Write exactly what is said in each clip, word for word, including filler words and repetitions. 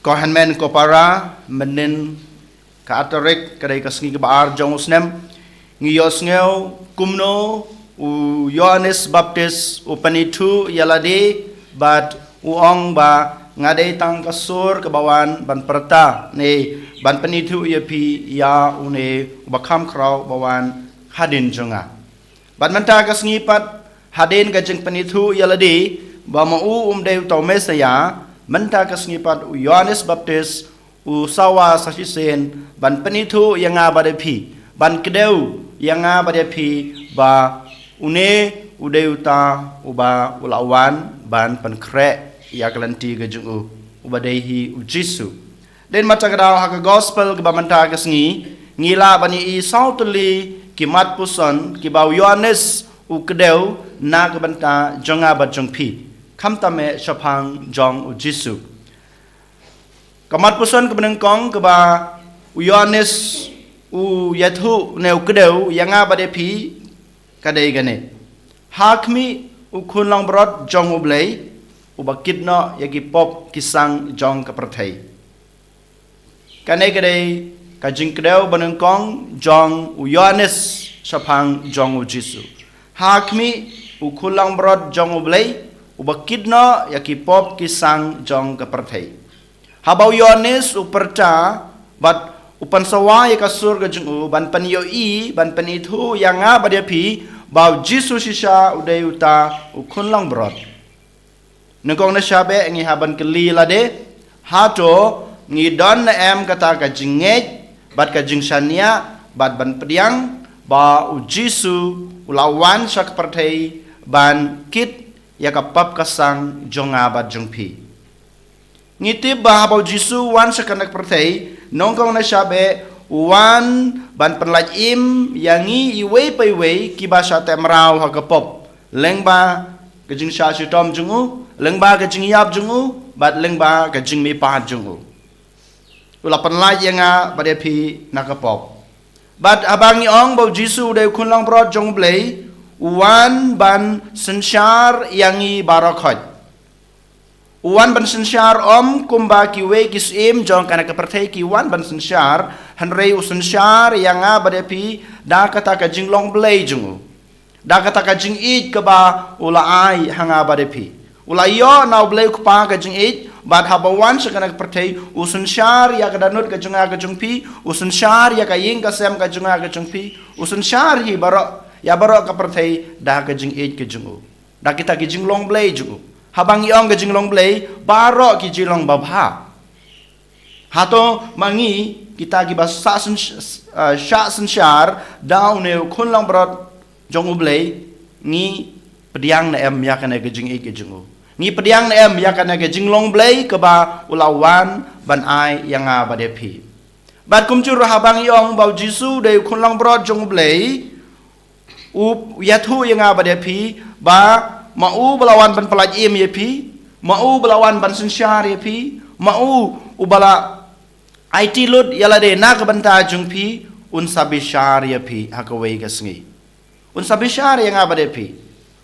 Ko hynmen ko para, mynnin ka athletic, ka dei ka sngi kaba ar jong u snem, ngi ïohsngew kumno u Ïoannis Baptist u pynithuh ïa lade, bad u ong ba nga dei tang ka sur kaba wan ban pyrta ne ban pynithuh ïa phi ïa une uba kham khraw ba wan hadien jong nga. Bad mynta ka sngi pat, hadien ka jingpynithuh ïa lade ba ma u um dei uta u Messaïah, mynta ka sngi pat u Ïoannis Baptist u sawa sa shisien ban pynithuh ïa nga bad ïa phi, ban kdew ïa nga bad ïa phi ba une u dei uta uba u la wan ban pynkhreh ïa ka lynti ka jong u, uba dei hi u Jisu. Dei namar kata ka daw ha ka gospel kaba mynta ka sngi, ngi lah ban ïohi saw tylli ki mat puson kiba u Ïoannis u kdew na ka bynta jong nga bad jong phi, khamtam eh shaphang jong u Jisu. Ka mat puson kaba nyngkong kaba u Ïoannis u ïathuh ne u kdew ïa nga bad ïa phi ka dei kane: Ha khmih u khun langbrot jong U Blei, uba kit noh ïa ki pop ki sang jong ka pyrthei. Kane ka dei ka jingkdew ba nyngkong jong u Ïoannis shaphang jong u Jisu. Ha khmih u khun langbrot jong U Blei, uba kit noh ïa ki pop ki sang jong ka pyrthei. Haba u Ïoannis u pyrta bad u pynsawa ïa ka sur ka jong u ban pynïohi, ban pynithuh ïa nga bad ïa phi ba u Jisu shisha u dei uta u khun langbrot. Nyngkong na shaba ngi hap ban kylli lade, hato ngi don ne em kata ka jingngeit bad ka jingshaniah bad ban pdiang ba u Jisu u la wan sha ka pyrthei ban kit ïa ka pop ka sang jong nga bad jong phi? Ngi tip ba haba u Jisu u wan sha kane ka pyrthei, nyngkong na shaba u wan ban pynlait im ïa ngi iwei pa iwei kiba shah teh mraw ha ka pop, lyngba ka jingshah shitom jong u, lyngba ka jingïap jong u, bad lyngba ka jingmihpat jong u. U la pynlait ïa nga bad ïa phi na ka pop. Bad haba ngi ong ba u Jisu u dei u khun langbrot jong U Blei, u wan ban synshar ïa ngi baroh khoit. U wan ban synshar, ym kumba kiwei ki syiem jong kane ka pyrthei ki wan ban synshar, hynrei u synshar ïa nga bad ïa phi da kata ka jinglong Blei jong u, da kata ka jingïeit kaba u la ai ha nga bad ïa phi. U la ïoh na U Blei U Kpa ka jingïeit, bad haba u wan sha kane ka pyrthei, u synshar ïa ka dohnud ka jong nga ka jong phi, u synshar ïa ka ïing ka sem ka jong nga ka jong phi, u synshar hi baroh, ïa baroh ka pyrthei da ka jingïeit ka jong u, da kita ki jinglong Blei jong u. Haba ngi ong ka jinglong Blei, baroh ki jinglong babha. Hato ma ngi kita kiba shah syn-, ah, shah synshar da une u khun langbrot jong U Blei, ngi pdiang ne em ïa kane ka jingïeit ka jong u? Ngi pdiang ne em ïa kane ka jinglong Blei kaba u la wan ban ai ïa nga bad ïa phi? Bad kumjuh ruh haba ngi ong ba u Jisu u dei u khun langbrot jong U Blei, u ïathuh ïa nga bad ïa phi ba ma u ba la wan ban pynlait im ïa phi, ma u ba la wan ban synshar ïa phi, ma u uba la aiti lut ïa lade na ka bynta jong phi, un sa bishar ïa phi ha kawei ka sngi. Un sa bishar ïa nga bad ïa phi.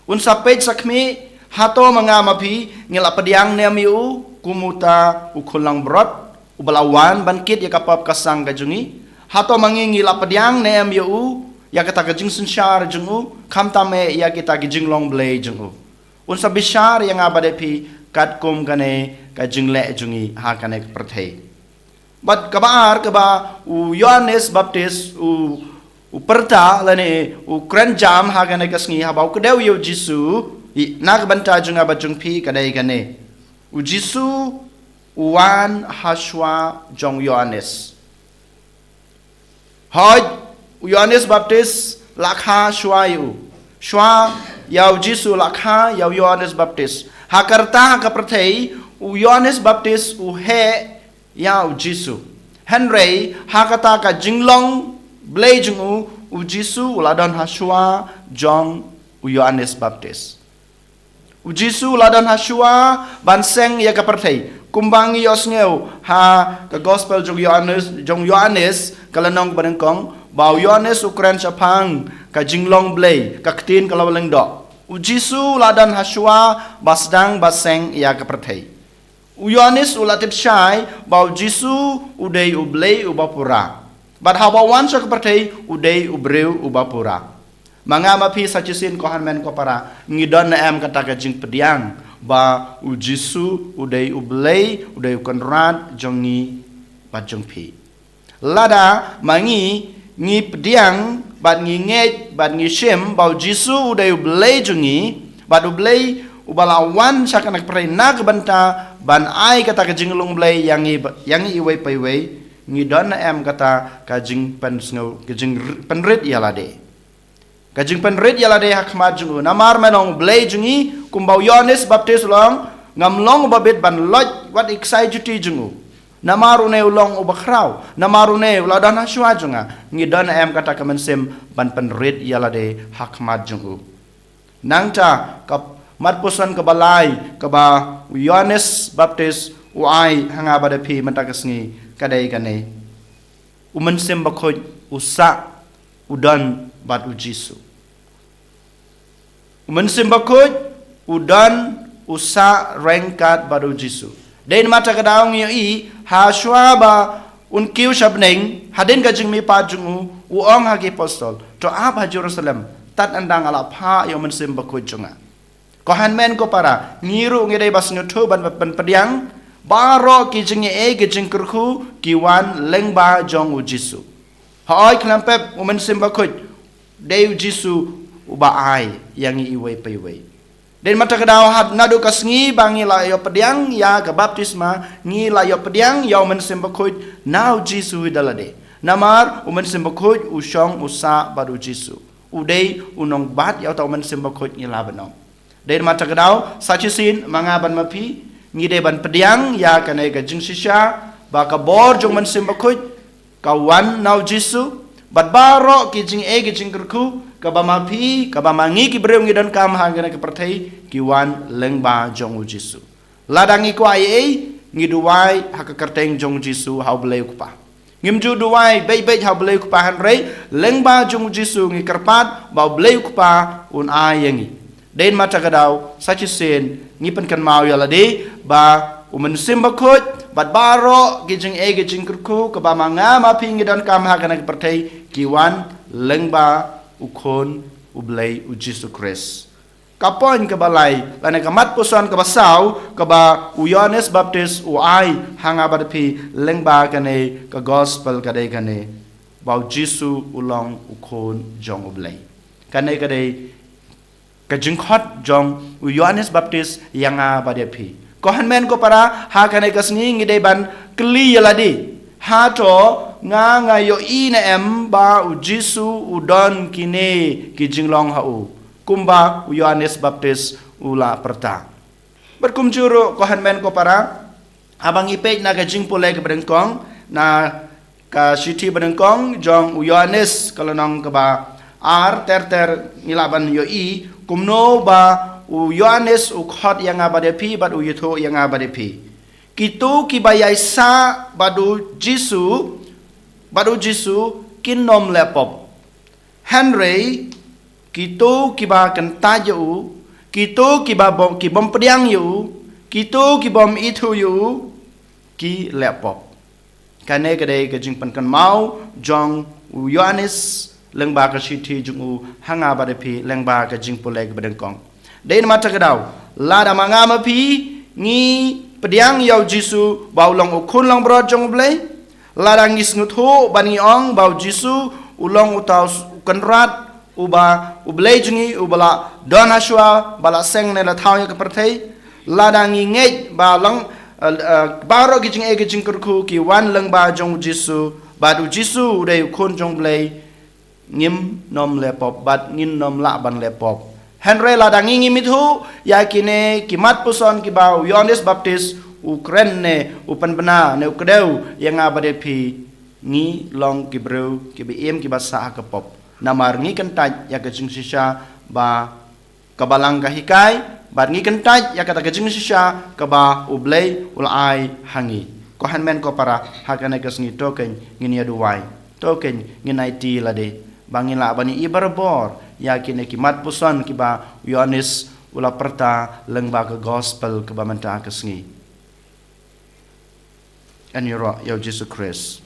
Un sa peit sa khmih, hato ma nga ma phi ngi la pdiang ne em ïa u kum uta u khun langbrot uba la wan ban kit ïa ka pop ka sang ka jong ngi? Hato ma ngi ngi la pdiang ne em ïa u, ïa kata ka jingsynshar jong u, khamtam eh ïa kita ki jinglong Blei jong u? Un sa bishar ïa nga bad ïa phi katkum kane ka jingleh jong ngi ha kane ka pyrthei. Bad kaba ar, kaba u Ïoannis Baptist u, u pyrta lane u kren jam ha kane ka sngi haba u kdew ïa u Jisu, i, na ka bynta jong nga bad jong phi ka dei kane: U Jisu u wan ha shuwa jong u Ïoannis. Hooid, u Ïoannis Baptist la kha shuwa ïa u. Shuwa ïa u Jisu la kha ïa u Ïoannis Baptist. Ha ka rta ha ka pyrthei, u Ïoannis Baptist u heh ïa u Jisu. Hynrei ha kata ka jinglong Blei jong u, u Jisu u la don ha shuwa jong u Ïoannis Baptist. U Jisu u la don ha shuwa ban seng ïa ka pyrthei. Kumba ngi ïohsngew ha ka gospel jong u Ïoannis, jong u Ïoannis, ka lynnong kaba nyngkong, ba u Ïoannis u kren shaphang ka jinglong Blei, ka ktien ka la lyngdoh. U Jisu u la don ha shuwa ba sdang ba seng ïa ka pyrthei. U Ïoannis u la tip shai ba u Jisu u dei u Blei uba pura. Bad haba u wan sha ka pyrthei u dei u briew uba pura. Ma nga ma phi sa shisien ko hynmen ko para, ngi don ne em kata ka jingpdiang ba u Jisu u dei u Blei, u dei u Kynrad jong ngi bad jong phi? Lada ma ngi, ngi pdiang, bad ngi ngeit, bad ngi shim ba u Jisu u dei u Blei jong ngi, bad u Blei uba la wan sha kane ka pyrthei na ka bynta ban ai kata ka jinglong Blei ïa ngi ba, ïa ngi iwei pa iwei, ngi don ne em kata ka jingpynsngew, ka jingpynrit ïa lade? Ka jingpynrit ïa lade ha khmat jong u. Namar me long u Blei jong ngi, kumba u Ïoannis Baptis u long, ngam long uba bit ban lait wat i ksai juti jong u. Namar une u long uba khraw, namar une u la don ha shuwa jong nga, ngi don ne em kata ka mynsiem ban pynrit ïa lade ha khmat jong u? Nangta ka mat puson kaba lai kaba u Ïoannis Baptis u ai ha nga bad ha phi mynta ka sngi ka dei kane: U Mynsiem Bakhuid u sah, u don bad u Jisu. U Mynsiem Bakhuid u don, u sah ryngkat bad u Jisu. Dei namar kata ka daw ngi ïohi ha shuwa ba un kiew sha bneng, hadien ka jingmihpat jong u, u ong ha ki apostol, to ap ha Jerusalem, tad haduh ba nga la phah ïa u Mynsiem Bakhuid jong nga. Ko hynmen ko para, ngi ruh ngi dei ban sngewthuh ban, ban pdiang, baroh ki jingïeit ki jingkyrkhu ki wan lyngba jong u Jisu. Hooid khlem pep, u Mynsiem Bakhuid dei u Jisu uba ai ïa ngi iwei pa iwei. Dei namar kata ka daw haduh naduh ka sngi ba ngi la ïoh pdiang ïa ka baptisma, ngi la ïoh pdiang ïa u Mynsiem Bakhuid na u Jisu hi da lade. Namar u Mynsiem Bakhuid u shong u sah bad u Jisu. U dei u nongbat ïa uta u Mynsiem Bakhuid, ngi lah ban ong. Dei namar kata ka daw sa shisien ma nga bad ma phi ngi dei ban pdiang ïa kane ka jingshisha ba ka bor jong u Mynsiem Bakhuid ka wan na u Jisu, bad baroh ki jingïeit ki jingkyrkhu kaba ma phi, kaba ma ngi ki briew ngi donkam ha kane ka pyrthei ki wan lyngba jong u Jisu. Lada ngi kwah ei ei, ngi duwai ha ka kyrteng jong u Jisu, ha u Blei u Kpa. Ngim ju duwai beit beit ha u Blei u Kpa, hynrei lyngba jong u Jisu ngi kyrpad ba u Blei u Kpa un ai ïa ngi. Dei namar kata ka daw sa shisien ngi pynkynmaw ïa lade ba u Mynsiem Bakhuid bad baroh ki jingïeit ki jingkyrkhu kaba ma nga ma phi ngi donkam ha kane ka pyrthei ki wan lyngba u Khun u Blei, u Jisu Khrist. Ka point kaba lai lane ka mat puson kaba saw kaba u Ïoannis Baptis u ai ha nga bad phi lyngba kane ka gospel ka dei kane: ba u Jisu u long u Khun jong u Blei. Kane ka dei ka jingkhot jong u Ïoannis Baptis ïa nga bad ïa phi. Ko hynmen ko para, ha kane ka sngi ngi dei ban kylli ïa lade, hato nga nga ïohi ne em ba u Jisu u don kine ki jinglong ha u, kumba u Ïoannis Baptis u la pyrta? Bad kumjuh ruh ko hynmen ko para, haba ngi peit na ka jingpule kaba nyngkong, na ka shithi ba nyngkong jong u Ïoannis, ka lynnong kaba ar, ter ter ngi lah ban ïohi kumno ba u Ïoannis u khot ïa nga bad ïa phi bad u ïathuh ïa nga bad ïa phi. Kito kiba ïaisah bad u Jisu, bad u Jisu kin ym leh pop. Hynrei kito kiba kyntait ïa u, kito kiba bym, ki bym pdiang ïa u, kito ki bym ithuh ïa u, ki leh pop. Kane ka dei ka jingpynkynmaw jong u Ïoannis lyngba ka shithi jong u ha nga bad ïa phi lyngba ka jingpule kaba nyngkong. Dei namar kata ka daw, lada ma nga ma phi ngi pdiang ïa u Jisu ba u long u Khun Langbrot jong u Blei, lada ngi sngewthuh bad ngi ong ba u Jisu u long uta u Kynrad uba u Blei jong ngi, uba la don ha shuwa ba la seng ne la thaw ïa ka pyrthei, lada ngi ngeit ba long, eh, eh, baroh ki jingïeit ki jingkyrkhu ki wan lyngba jong u Jisu, bad u Jisu u dei u Khun jong u Blei, ngim ym leh pop bad ngin ym lah ban leh pop. Hynrei lada ngi ngim ithuh ïa kine ki mat puson kiba u Ïoannis Baptis u kren ne u pynbna ne u kdew ïa nga bad ïa phi, ngi long ki briew kiba im kiba sah ha ka pop. Namar ngi kyntait ïa ka jingshisha ba ka Balang ka hikai, bad ngi kyntait ïa kata ka jingshisha kaba u Blei u la ai ha ngi. Ko hynmen ko para, ha kane ka sngi to kein ngin ïa duwai, to kein ngin aiti lade ba ngin lah ban ïohi barabor ïa kine ki mat puson kiba u Ïoannis u la pyrta lyngba ka gospel kaba mynta ka sngi. Ngi ïaroh ïa u Jisu Khrist.